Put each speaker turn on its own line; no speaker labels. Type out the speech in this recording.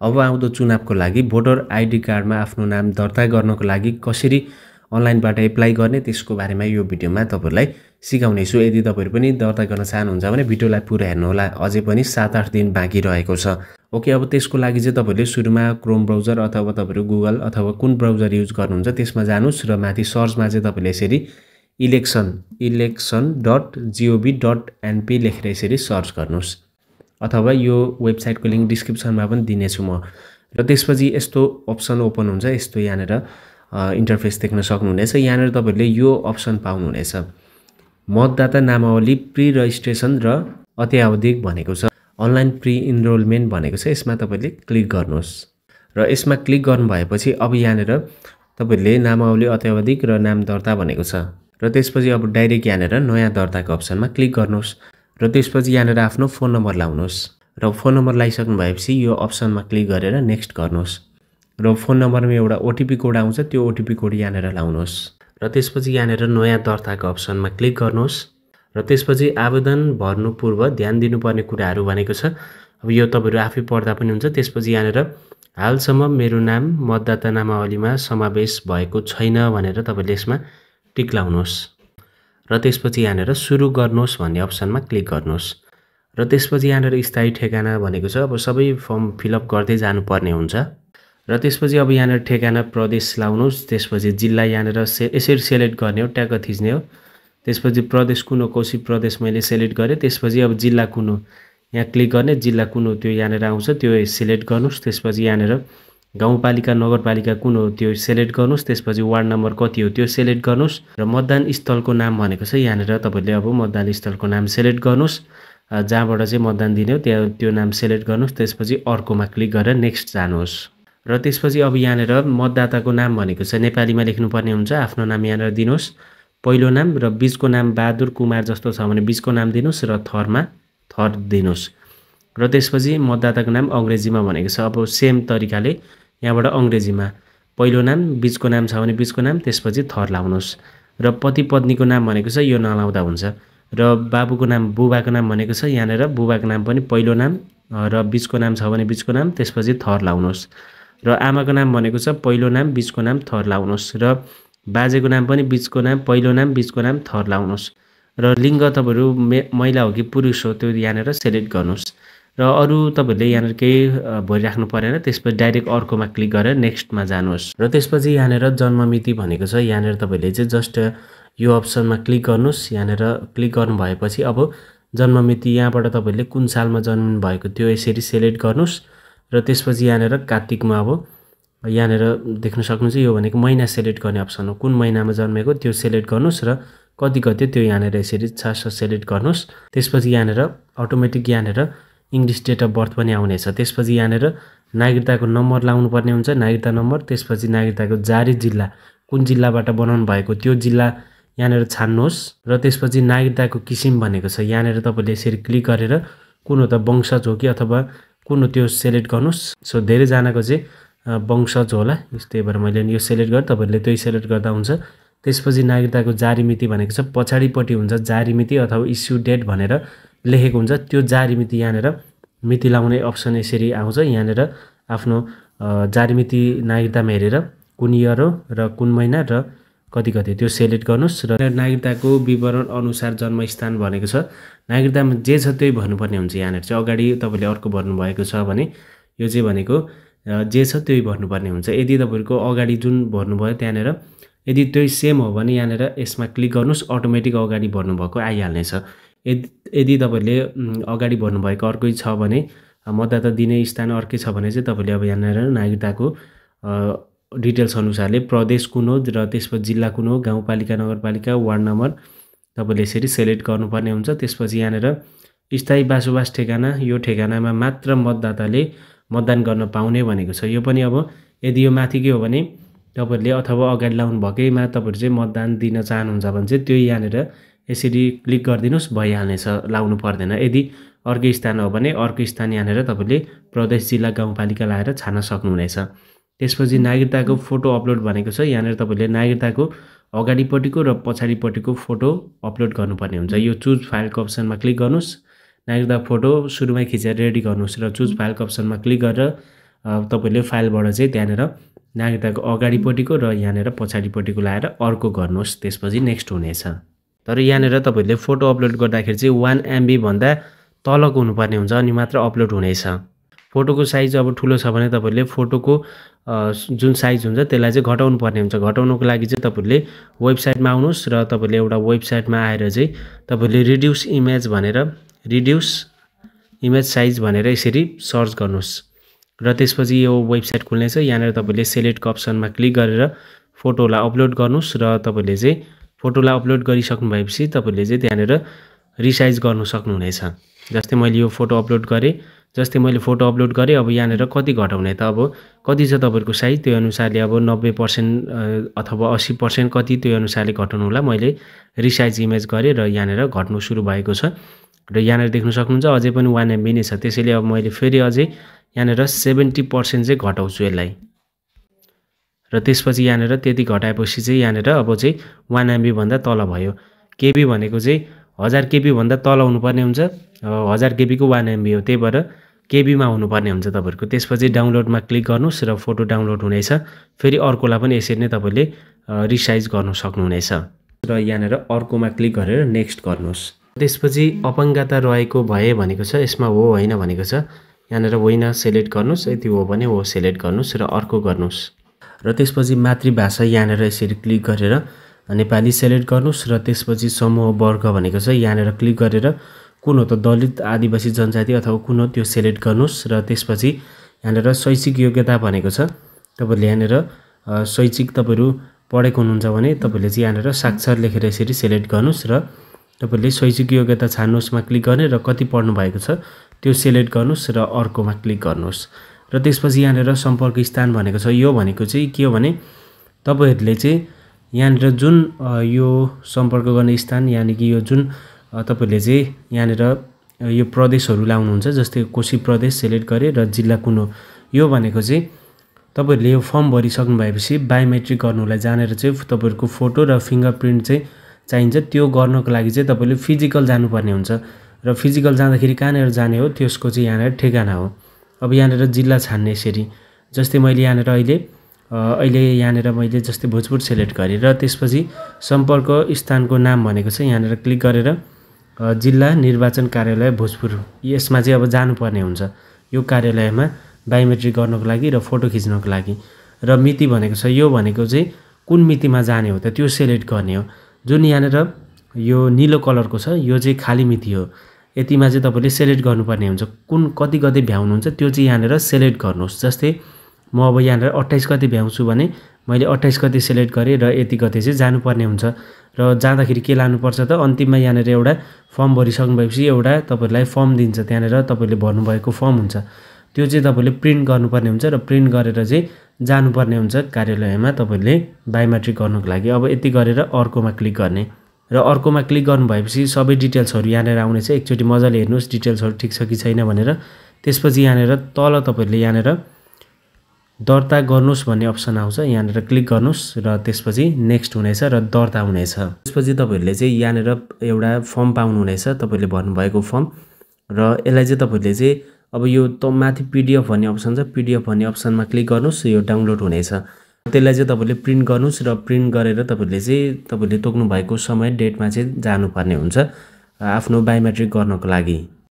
अब आउँदो चुनावको लागि भोटर आइडी कार्डमा आफ्नो नाम दर्ता गर्नको लागि कसरी अनलाइनबाट एप्लाई गर्ने त्यसको बारेमा यो भिडियोमा तपाईहरुलाई सिकाउने छु। यदि तपाईहरु पनि दर्ता गर्न चाहनुहुन्छ भने भिडियोलाई पुरा हेर्नु होला। अझै पनि 7-8 दिन बाँकी रहेको छ। ओके, अब त्यसको लागि चाहिँ तपाईहरुले सुरुमा क्रोम ब्राउजर अथवा तपाईहरु गुगल अथवा कुन ब्राउजर युज गर्नुहुन्छ त्यसमा जानुस् र माथि सर्चमा चाहिँ तपाईले यसरी election.gov.np लेखेर यसरी सर्च गर्नुस् अथवा यो वेबसाइटको लिंक डिस्क्रिप्सनमा पनि दिनेछु म। र त्यसपछि यस्तो अप्सन ओपन हुन्छ। यस्तो यहाँनेर इन्टरफेस देख्न सक्नुहुनेछ। यहाँनेर तपाईहरुले यो अप्सन पाउनुहुनेछ, मतदाता नामावली प्री रजिस्ट्रेसन र अत्यावधिक भनेको छ, अनलाइन प्री इनरोलमेन्ट भनेको छ। यसमा तपाईले क्लिक गर्नुस् र यसमा क्लिक गर्नु भएपछि अब यहाँनेर तपाईले नामावली अत्यावधिक र नाम दर्ता भनेको छ र त्यसपछि अब डाइरेक्ट यहाँनेर नयाँ दर्ताको अप्सनमा क्लिक गर्नुस् र त्यसपछि यहाँनेर आफ्नो फोन नम्बर लाउनुस् र फोन नम्बर लाइसक्नु भएपछि यो अप्सनमा क्लिक गरेर नेक्स्ट गर्नुस् र फोन नम्बरमा एउटा ओटीपी कोड आउँछ, त्यो ओटीपी कोड यहाँनेर लाउनुस् र त्यसपछि यहाँनेर नयाँ दर्ताको अप्सनमा क्लिक गर्नुस् र त्यसपछि आवेदन भर्नु पूर्व ध्यान दिनुपर्ने कुराहरू भनेको छ। अब यो तपाईहरु आफै पढ्दा पनि हुन्छ। त्यसपछि यहाँनेर हालसम्म मेरो नाम मतदाता नामावलीमा समावेश भएको छैन भनेर तपाईले यसमा टिक लाउनुस् र त्यसपछि यहाँनेर सुरु गर्नुस् भन्ने अप्सनमा क्लिक गर्नुस् र त्यसपछि यहाँनेर स्थायी ठेगाना भनेको छ। अब सबै फर्म फिलअप गर्दै जानुपर्ने हुन्छ र त्यसपछि अब यहाँनेर ठेगाना प्रदेश लाउनुस्। त्यसपछि जिल्ला यहाँनेर यसरी सिलेक्ट गर्ने हो, ट्याग थिच्ने हो। त्यसपछि प्रदेश कुन हो, कोशी प्रदेश मैले सिलेक्ट गरे। त्यसपछि अब जिल्ला कुन हो यहाँ क्लिक गर्ने, जिल्ला कुन हो त्यो यहाँनेर आउँछ, त्यो सिलेक्ट गर्नुस्। त्यसपछि यहाँनेर गाउँपालिका नगरपालिका कुन हो त्यो सिलेक्ट गर्नुस्। त्यसपछि वार्ड नम्बर कति हो त्यो सिलेक्ट गर्नुस् र मतदान स्थलको नाम भनेको छ। यहाँनेर तपाईले अब मतदान स्थलको नाम सिलेक्ट गर्नुस्, जहाँबाट चाहिँ मतदान दिने हो त्यहाँ त्यो नाम सिलेक्ट गर्नुस्। त्यसपछि अर्कोमा क्लिक गरेर नेक्स्ट जानुहोस् र त्यसपछि अब यहाँनेर मतदाताको नाम भनेको छ नेपालीमा लेख्नुपर्ने हुन्छ। आफ्नो नाम यहाँनेर दिनुहोस्, पहिलो नाम र बीचको नाम बहादुर कुमार जस्तो छ भने बीचको नाम दिनुहोस् र थरमा थर दिनुहोस् र त्यसपछि मतदाताको नाम अंग्रेजीमा भनेको छ। अब सेम तरिकाले यहाँबाट अंग्रेजीमा पहिलो नाम, बीचको नाम छ भने बीचको नाम, त्यसपछि थर लाउनुहोस् र पति पत्नीको नाम भनेको छ यो नलाउँदा हुन्छ र बाबुको नाम बुबाको नाम भनेको छ। यहाँनेर बुबाको नाम पनि पहिलो नाम र बीचको नाम छ भने बीचको नाम, त्यसपछि थर लाउनुहोस् र आमाको नाम भनेको छ पहिलो नाम बीचको नाम थर लाउनुहोस् र बाजेको नाम पनि बीचको नाम पहिलो नाम बीचको नाम थर लाउनुहोस् र लिङ्ग तपाईहरु महिला हो कि पुरुष हो त्यो यहाँनेर सिलेक्ट गर्नुस् र अरु तपाईहरुले यहाँनेर केही भरिराख्नु परेन। त्यसपछि डाइरेक्ट अर्कोमा क्लिक गरेर नेक्स्टमा जानुहोस् र त्यसपछि यहाँनेर जन्ममिति भनेको छ। यहाँनेर तपाईले चाहिँ जस्ट यो अप्सनमा क्लिक गर्नुस्। यहाँनेर क्लिक गर्नु भएपछि अब जन्ममिति यहाँबाट तपाईले कुन सालमा जन्मिनु भएको त्यो यसरी सिलेक्ट गर्नुस् र त्यसपछि यहाँनेर कार्तिकमा अब यहाँनेर देख्न सक्नुहुन्छ यो भनेको महिना सिलेक्ट गर्ने अप्सन हो। कुन महिनामा जन्मेको त्यो सिलेक्ट गर्नुस् र कति गते त्यो यहाँनेर यसरी छास सिलेक्ट गर्नुस्। त्यसपछि यहाँनेर अटोमेटिक यहाँनेर इंग्लिश डेट अफ बर्थ पनि आउनेछ। त्यसपछि यहाँनेर नागरिकताको नम्बर लाउनु पर्ने हुन्छ, नागरिकता नम्बर। त्यसपछि नागरिकताको जारी जिल्ला कुन जिल्लाबाट बनाउनु भएको त्यो जिल्ला यहाँनेर छान्नुहोस् र त्यसपछि नागरिकताको किसिम भनेको छ। यहाँनेर तपाईले यसरी क्लिक गरेर कुन हो त वंशज हो कि अथवा कुन हो त्यो सिलेक्ट गर्नुस्। सो धेरै जनाको चाहिँ वंशज होला, त्यही भएर मैले यो सिलेक्ट गरे, तपाईहरुले त्यही सिलेक्ट गर्दा हुन्छ। त्यसपछि नागरिकताको जारी मिति भनेको छ, पछाडिपट्टि हुन्छ जारी मिति अथवा इस्यु डेट भनेर लेखेको हुन्छ, त्यो जारी मिति यहाँनेर मिति लाउने अप्सन यसरी आउँछ। यहाँनेर आफ्नो जारी मिति नागरिकतामा हेरेर कुन इयर हो र कुन महिना र कति गते त्यो सिलेक्ट गर्नुस् र नागरिकताको विवरण अनुसार जन्मस्थान भनेको छ। नागरिकतामा जे छ त्यही भर्नुपर्ने हुन्छ। यहाँनेर चाहिँ अगाडि तपाईले अर्को भर्नु भएको छ भने यो चाहिँ भनेको जे छ त्यही भर्नुपर्ने हुन्छ। यदि तपाईहरुको अगाडि जुन भर्नुभयो त्यहाँनेर यदि त्यही सेम हो भने यहाँनेर यसमा क्लिक गर्नुस्, अटोमेटिक अगाडि भर्नु भएको आइहाल्नेछ। यदि तपाईहरुले अगाडि भर्नु भएको अर्कै छ भने मतदाता दिने स्थान अर्कै छ भने चाहिँ तपाईले अब यहाँनेर नागरिकताको डिटेल्स अनुसारले प्रदेश कुन हो र त्यसपछि जिल्ला कुन हो, गाउँपालिका नगरपालिका वार्ड नम्बर तपाईले यसरी सिलेक्ट गर्नुपर्ने हुन्छ। त्यसपछि यहाँनेर स्थायी बसोबास ठेगाना, यो ठेगानामा मात्र मतदाताले मतदान गर्न पाउने भनेको छ। यो पनि अब यदि यो माथिकै हो भने तपाईहरुले अथवा अगाडि लाउनु भएकैमा तपाईहरु चाहिँ मतदान दिन चाहनुहुन्छ भने चाहिँ त्यो यहाँनेर यसरी क्लिक गरिदिनुस्, भइहाल्नेछ, लाउनु पर्दैन। यदि अर्कै स्थान हो भने अर्कै स्थान यहाँनेर तपाईले प्रदेश जिल्ला गाउँपालिका लाएर छान्न सक्नुहुनेछ। त्यसपछि नागरिकताको फोटो अपलोड भनेको छ। यहाँनेर तपाईले नागरिकताको अगाडिपट्टिको र पछाडिपट्टिको फोटो अपलोड गर्नुपर्ने हुन्छ। यो चुज फाइलको अप्सनमा क्लिक गर्नुस्, नागरिकता फोटो सुरुमै खिचेर रेडी गर्नुस् र चुज फाइलको अप्सनमा क्लिक गरेर तपाईले फाइलबाट चाहिँ त्यहाँनेर नागरिकताको अगाडिपट्टिको र यहाँनेर पछाडिपट्टिको लाएर अर्को गर्नुहोस्, त्यसपछि नेक्स्ट हुनेछ। तर यहाँनेर तपाईले फोटो अपलोड गर्दाखेरि चाहिँ 1 MB भन्दा तलको हुनुपर्ने हुन्छ अनि मात्र अपलोड हुनेछ। फोटोको साइज अब ठुलो छ भने तपाईले फोटोको जुन साइज हुन्छ त्यसलाई चाहिँ घटाउनु पर्ने हुन्छ। घटाउनुको लागि चाहिँ तपाईले वेबसाइटमा आउनुहोस् र तपाईले एउटा वेबसाइटमा आएर चाहिँ तपाईले रिड्युस इमेज साइज भनेर यसरी सर्च गर्नुहोस् र त्यसपछि यो वेबसाइट खुल्नेछ। यहाँनेर तपाईले सेलेक्टको अप्सनमा क्लिक गरेर फोटोलाई अपलोड गर्नुहोस् र तपाईले चाहिँ फोटोलाई अपलोड गरिसक्नु भएपछि तपाईले चाहिँ त्यहाँनेर रिसाइज गर्न सक्नुहुनेछ। जस्तै मैले यो फोटो अपलोड गरेँ, अब यहाँनेर कति घटाउने त, अब कति छ तपाईहरुको साइज त्यो अनुसारले अब 90% अथवा 80% कति त्यो अनुसारले घटाउनु होला। मैले रिसाइज इमेज गरेँ र यहाँनेर घट्नु सुरु भएको छ र यहाँनेर देख्न सक्नुहुन्छ अझै पनि 1 MB नै छ। त्यसैले अब मैले फेरि अझै यहाँनेर 70% चाहिँ घटाउँछु यसलाई र त्यसपछि यहाँनेर त्यति घटाएपछि चाहिँ यहाँनेर अब चाहिँ 1 MB भन्दा तल भयो। केबी भनेको चाहिँ 1000 KB भन्दा तल हुनुपर्ने हुन्छ। 1000 KB को 1 MB हो, त्यही भएर केबीमा हुनुपर्ने हुन्छ तपाईहरुको। त्यसपछि डाउनलोडमा क्लिक गर्नुहोस् र फोटो डाउनलोड हुनेछ। फेरि अर्कोलाई पनि यसरी नै तपाईले रिसाइज गर्न सक्नुहुनेछ र यहाँनेर अर्कोमा क्लिक गरेर नेक्स्ट गर्नुहोस्। त्यसपछि अपाङ्गता रहेको भए भनेको छ, यसमा हो होइन भनेको छ। यहाँनेर होइन सेलेक्ट गर्नुहोस्, यदि हो भने हो सेलेक्ट गर्नुहोस् र अर्को गर्नुहोस् र त्यसपछि मातृभाषा यहाँनेर यसरी क्लिक गरेर नेपाली सेलेक्ट गर्नुहोस् र त्यसपछि समूह वर्ग भनेको छ, यहाँनेर क्लिक गरेर कुन हो त दलित, आदिवासी जनजाति अथवा कुन हो त्यो सेलेक्ट गर्नुहोस् र त्यसपछि यहाँनेर शैक्षिक योग्यता भनेको छ। तपाईले यहाँनेर शैक्षिक तपाईहरु पढेको हुनुहुन्छ भने तपाईले चाहिँ यहाँनेर साक्षर लेखेर यसरी सेलेक्ट गर्नुहोस् र तपाईले शैक्षिक योग्यता छान्नुहोस्मा क्लिक गर्ने र कति पढ्नु भएको छ त्यो सेलेक्ट गर्नुहोस् र अर्कोमा क्लिक गर्नुहोस् र त्यसपछि यहाँनेर सम्पर्क स्थान भनेको छ। यो भनेको चाहिँ के हो भने तपाईहरुले चाहिँ यहाँनेर जुन यो सम्पर्क गर्ने स्थान यानी कि यो जुन तपाईले चाहिँ यहाँनेर यो प्रदेशहरु लाउनुहुन्छ, जस्तै कोशी प्रदेश सेलेक्ट गरे र जिल्ला कुन हो, यो भनेको चाहिँ तपाईहरुले यो फर्म भरिसक्नु भएपछि बायोमेट्रिक गर्नुलाई जानेर चाहिँ तपाईहरुको फोटो र फिंगरप्रिन्ट चाहिँ चाहिन्छ। त्यो गर्नको लागि चाहिँ तपाईले फिजिकल जानुपर्ने हुन्छ र फिजिकल जाँदाखेरि कहाँनेर जाने हो त्यसको चाहिँ यहाँनेर ठेगाना हो। अब यहाँनेर जिल्ला छान्ने यसरी, जस्तै मैले यहाँनेर अहिले यहाँनेर मैले जस्तै भोजपुर सेलेक्ट गरेँ र त्यसपछि सम्पर्क स्थानको नाम भनेको छ, यहाँनेर क्लिक गरेर जिल्ला निर्वाचन कार्यालय भोजपुर, यसमा चाहिँ अब जानुपर्ने हुन्छ यो कार्यालयमा बायोमेट्रिक गर्नको लागि र फोटो खिच्नको लागि। र मिति भनेको छ, यो भनेको चाहिँ कुन मितिमा जाने हो त त्यो सेलेक्ट गर्ने हो। जुन यहाँनेर यो नीलो कलरको छ यो चाहिँ खाली मिति हो, यतिमा चाहिँ तपाईले सेलेक्ट गर्नुपर्ने हुन्छ। कुन कति गते भ्याउनुहुन्छ त्यो चाहिँ यहाँनेर सेलेक्ट गर्नुहोस्। जस्तै म अब यहाँनेर 28 गते भ्याउँछु भने मैले 28 गते सेलेक्ट गरेँ र यति गते चाहिँ जानुपर्ने हुन्छ। र जाँदाखेरि के लानुपर्छ त, अन्तिममा यहाँनेर एउटा फर्म भरिसक्नु भएपछि एउटा तपाईहरुलाई फर्म दिन्छ, त्यहाँनेर तपाईले भर्नुभएको फर्म हुन्छ, त्यो चाहिँ तपाईले प्रिन्ट गर्नुपर्ने हुन्छ र प्रिन्ट गरेर चाहिँ जानुपर्ने हुन्छ कार्यालयमा तपाईले बायोमेट्रिक गर्नको लागि। अब यति गरेर अर्कोमा क्लिक गर्ने र अर्कोमा क्लिक गर्नु भएपछि सबै डिटेल्सहरु यहाँनेर आउनेछ। एकचोटी मजाले हेर्नुस् डिटेल्सहरु ठीक छ कि छैन भनेर। त्यसपछि यहाँनेर तल तपाईहरुले यहाँनेर दर्ता गर्नुस् भन्ने अप्सन आउँछ, यहाँनेर क्लिक गर्नुस् र त्यसपछि नेक्स्ट हुनेछ र दर्ता हुनेछ। त्यसपछि तपाईहरुले चाहिँ यहाँनेर एउटा फर्म पाउनुहुनेछ, तपाईले भर्नु भएको फर्म, र यसलाई चाहिँ तपाईले चाहिँ अब यो त माथि पीडीएफ भन्ने अप्सन छ, पीडीएफ भन्ने अप्सनमा क्लिक गर्नुस्, यो डाउनलोड हुनेछ। त्यसलाई चाहिँ तपाईले प्रिन्ट गर्नुस् र प्रिन्ट गरेर तपाईले चाहिँ तपाईले तोक्नु भएको समय डेटमा चाहिँ जानुपर्ने हुन्छ आफ्नो बायोमेट्रिक गर्नको लागि।